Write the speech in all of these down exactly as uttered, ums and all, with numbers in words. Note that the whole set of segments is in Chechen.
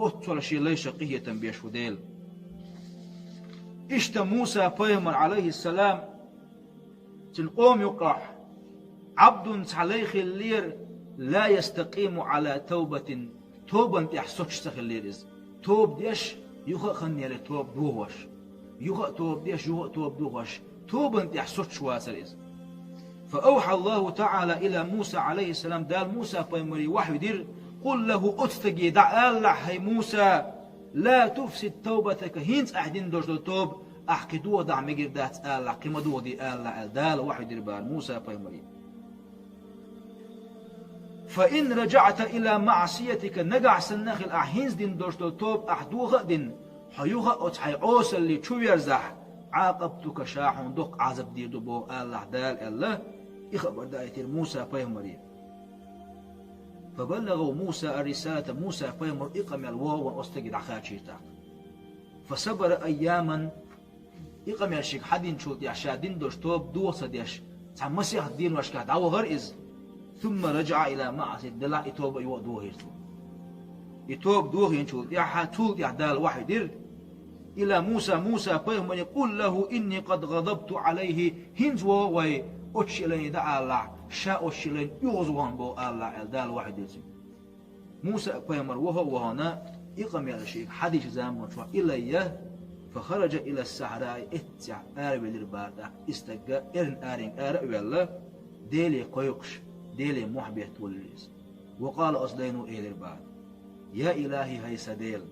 оццул шен лайшах къинхетам беш ву Дела. Иштта Муса пайхамар, Ӏалайхиссалам, цуьнан къоман юккъехь: «Ӏабдун, цхьа лай хиллера, ла ястакъиму Ӏала тавбатин, тобан тӀехь соцуш ца хиллера иза». Тоба деш, юха а хан яьлла тоба дохош. Юха а тоба деш, юха а тоба дохош. Тобан тӀехь соцуш вацара иза. Фа авхьа Аллаху таӀала ила Муса, Ӏалайхиссалам, Дала Муса пайхамаре вахьйу дира: «Къул лаху», оцу стаге дӀаалалахь, хӀай Муса: «Ла туфсид тавбатака», хӀинца ахь дина долуш долу тоба ахь кхин дохадахь мегар дац алалахь, кхин ма дохаде алалахь аьлла, Дала вахьйу дира бара Муса пайхамаре. «Фа ин раджаӀта ила маӀсиятика», нагахь санна хила ахь хӀинца дина долуш долу тоба ахь доха а дина, хьо юха а оцу хьайн Ӏосалле чу верзахь, «Ӏакъабтука», ша хьуна доккха Ӏазап дийр ду боху алалахь Дала аьлла, и хабар даийтира Муса пайхамаре. Фа баллагӀа Муса ар-рисалата, Муса пайхамар и къамел вогӀу ван оцу стаге дӀахачийра тӀаккха. Фа сабара айяман, и къамел шега хьадинчул тӀехь ша дина долуш тоба доха ца деш, цхьа масех деношкахь дӀавахара иза. Сумма раджаӀа ила маӀсиятихи, делахь и тоба а юха а дохийра цо. И тоба дохийначул тӀаьхьа, цул тӀаьхьа Дала вахьйу дира: «Ила Муса, Муса пайхамаре, къул лаху инни къад гӀадабту Ӏалайхи», хӀинца вогӀу вай оцу шен лайне дӀаалалахь, ша оцу шен лайна оьгӀазвахана боху алалахь аьлла, Дала вахьйу дира цуьнга. Муса пайхамар ваха а вахана, и къамел шега хьадинчу заманчохь и лай яхь, фа хараджа ила сахьраи, эццехь аравелира бара тӀаккха и стаг, эрна аренга ара а ваьлла, Деле кхойкхуш, Деле мохь бетта волира иза. Ва къала, оцу лайно элира бара: «Я илахӀи, хӀай сан Дела!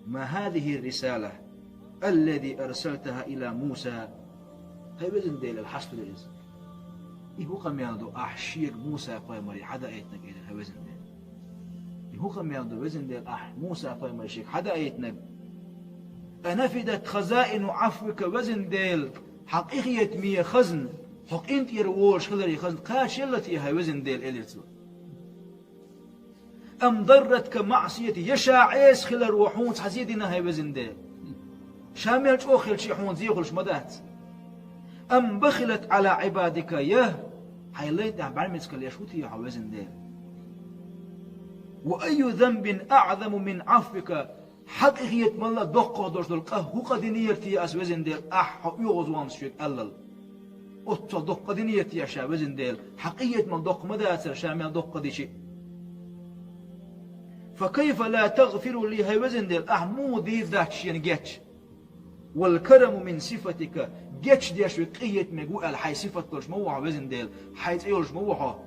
Ма хӀазихӀи рисала, аллати арсалтахӀа ила Муса». ХӀай везан Дела, аьлла, хьастура иза. И хӀун къамел ду ахь шега Муса пайхамаре хьадаийтинарг, элира, хӀай везан Дела. И хӀун къамел ду, везан Дела, ахь Муса пайхамаре шега хьадаийтинарг? Анафидат хазаину Ӏафвика, везан Дела, хьан къинхетаме хазна, хьо къинтӀера волуш хиларе хазна кхачаелла те, хӀай везан Дела, элира цо. Ам дарратка маӀсияти, я ша Ӏеса хиларо хьуна цхьа зе дина, хӀай везан Дела? Ша мел чӀогӀа хилча хьуна зе хуьлуш ма дац. Ам бахилат Ӏала Ӏибадика, я хьайн лайн тӀехь бӀаьрмецкал еш ву те хьо, везан Дела? Ва айю занбин аӀзаму мин Ӏафвика, хьан къинхетамалла доккхагӀа долуш долу къа хӀун къа динера те ас, везан Дела, ахь хьо оьгӀазваханца шега аьллал? Оццул доккха къа динера те ша, везан Дела, хьан къинхетамалла доккха ма дацара, ша мел доккха къа дичи? Фа кайфа ла тагфиру ли, хӀай везан Дела, ахь муха дийр дац шена геч? Вал караму мин сифатика, гечдеш верг къинхетаме ву аьлла хьайн сифат долуш ма ву хьо, везан Дела, хьайн цӀе йолуш ма ву хьо.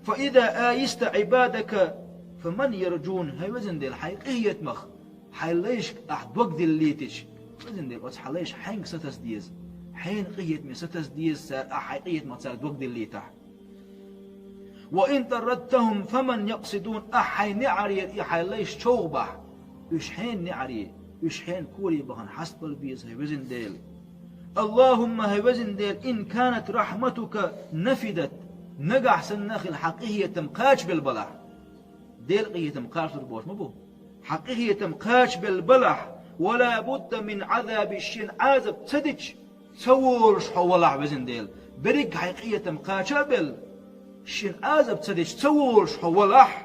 Фа иза айиста Ӏибадака, фа ман ярджуни, хӀай везан Дела, хьайн къинхетамах хьайн лайшка ахь дог диллийтича, везан Дела, оцу хьан лайша хьаьнга сатаса деза? Хьенан къинхетаме сатаса деза цара, ахь хьайн къинхетамах цара дог диллийтахь? Ва ин тарадтахӀум, фа ман якъсидуни, ахь хьайн неӀарера и хьайн лайш човха бахь, уьш хьенан неӀаре, уьш хьенан коре бахана хьастабала беза, хӀай везан Дела. АллахӀумма, хӀай везан Дела, ин канат рахьматука нафидат, нагахь санна хила хьан къинхетам кхачабелла балахь. Делан къинхетам кхачалур боцуш ма бу. Хьан къинхетам кхачабелла балахь, ва ла будда мин Ӏазаби, шена Ӏазап ца дича ца волуш хьо валахь, везан Дела. Берриг хьайн къинхетам кхача а белла, шена Ӏазап ца дича ца волуш хьо валахь,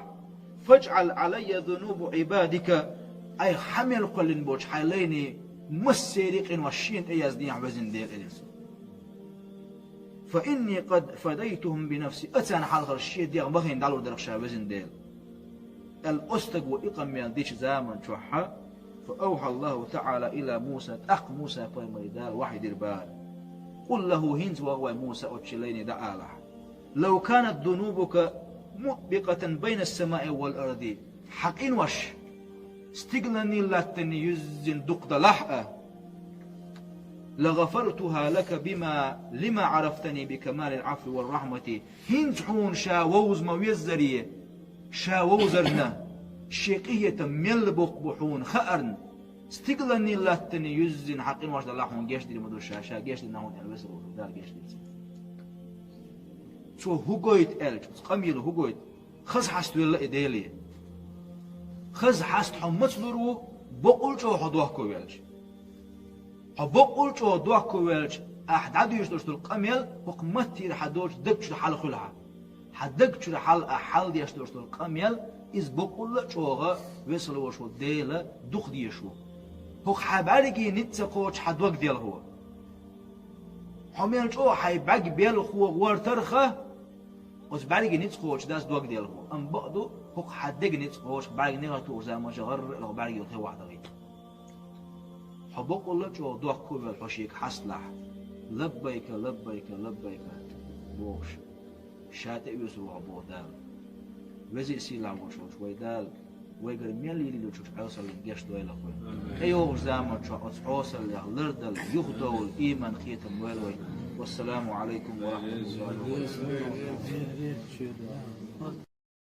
фаджӀал Ӏалайя зунуба Ӏибадика, айхьа хьан мел кхоьллина болчу хьайн лайнийн массеран а къинош шена тӀе яздехьа, везан Дела, элира цо. Фа инни къад фадайтухӀум бинафси, аса царна хьалхара шен дегӀ бахийна дӀалур дара ша, везан Дела. Аьлла, оцу стага и къамел дечу заман чохь, фа авхьа Аллаху таӀала ила Муса, тӀаккха Муса пайхамаре Дала вахьйу дира бара. Къул лахӀу, хӀинца вогӀу вай Муса оцу шен лайне дӀаалахь. Лав канат зунубука мутбикъатан байна ссамаи вал арди. Хьан къинош стигланний латтанний юьззина дукха далахь а, лагъафартухӀа лака бима, лима Ӏарафтани бикамалил Ӏафви вар рахьмати. ХӀинца хьуна ша вовза ма веззаре, ша вовзарна, шен къинхетам мел боккха бу хьуна хаарна, стигланний латтанний юьззина хьан къинош далахь хьуна гечдийр ма ду ша, ша гечдина хьуна аьлла, веза волчу Дала гечдира цунна. Цо хӀун гойту аьлча, оцу къамело хӀун гойту? Хаза хьаставелла и Деле. Хаза хьаста хьо маца лур ву, боккъал чӀогӀа хьо дохко велча? Хьо боккъал чӀогӀа дохко велча, ахь дӀадуьйш долуш долу къамел хӀокху маттера хьан доцучу даг чуьра хьала хуьлу хьан. Хьан даг чуьра хьала ахь хьала деш долуш долу къамел Иза боккъалла а чӀогӀа весала волча Дела дукха дезаш ву. ХӀокху хьан бӀаьргийн ницкъ ца кхочуш хьан дог делхо. Хьо мел чӀогӀа хьайн бӀаьрг белхо гӀортарх, оцу бӀаьргийн ницкъ кхочуш дац дог делхо. Амма бакъ ду, хӀокху хьан деган ницкъ кхочуш, бӀаьрг негӀар тухучу заманчохь гӀарра а лаха бӀаьрг йолу хи вахьадахийта. Хьо боккъалла а чӀогӀа дохко а велла, хьо шега хьасталахь, лаббайка, лаббайка, лаббайка бохуш, ша тӀе оьцур ву хьо боху Дала. Веза а сийлахь волуш волчу вай Дала, вайгара мел йиллинчу Ӏесаллин гечдойла вайна. ТӀейогӀучу заманчохь оцу Ӏесаллех лардала, юхадовла, ийман, кхетам лойла вайна. Вассаламу Ӏалайкум ва рахьматуллахӀи ва баракатухӀ.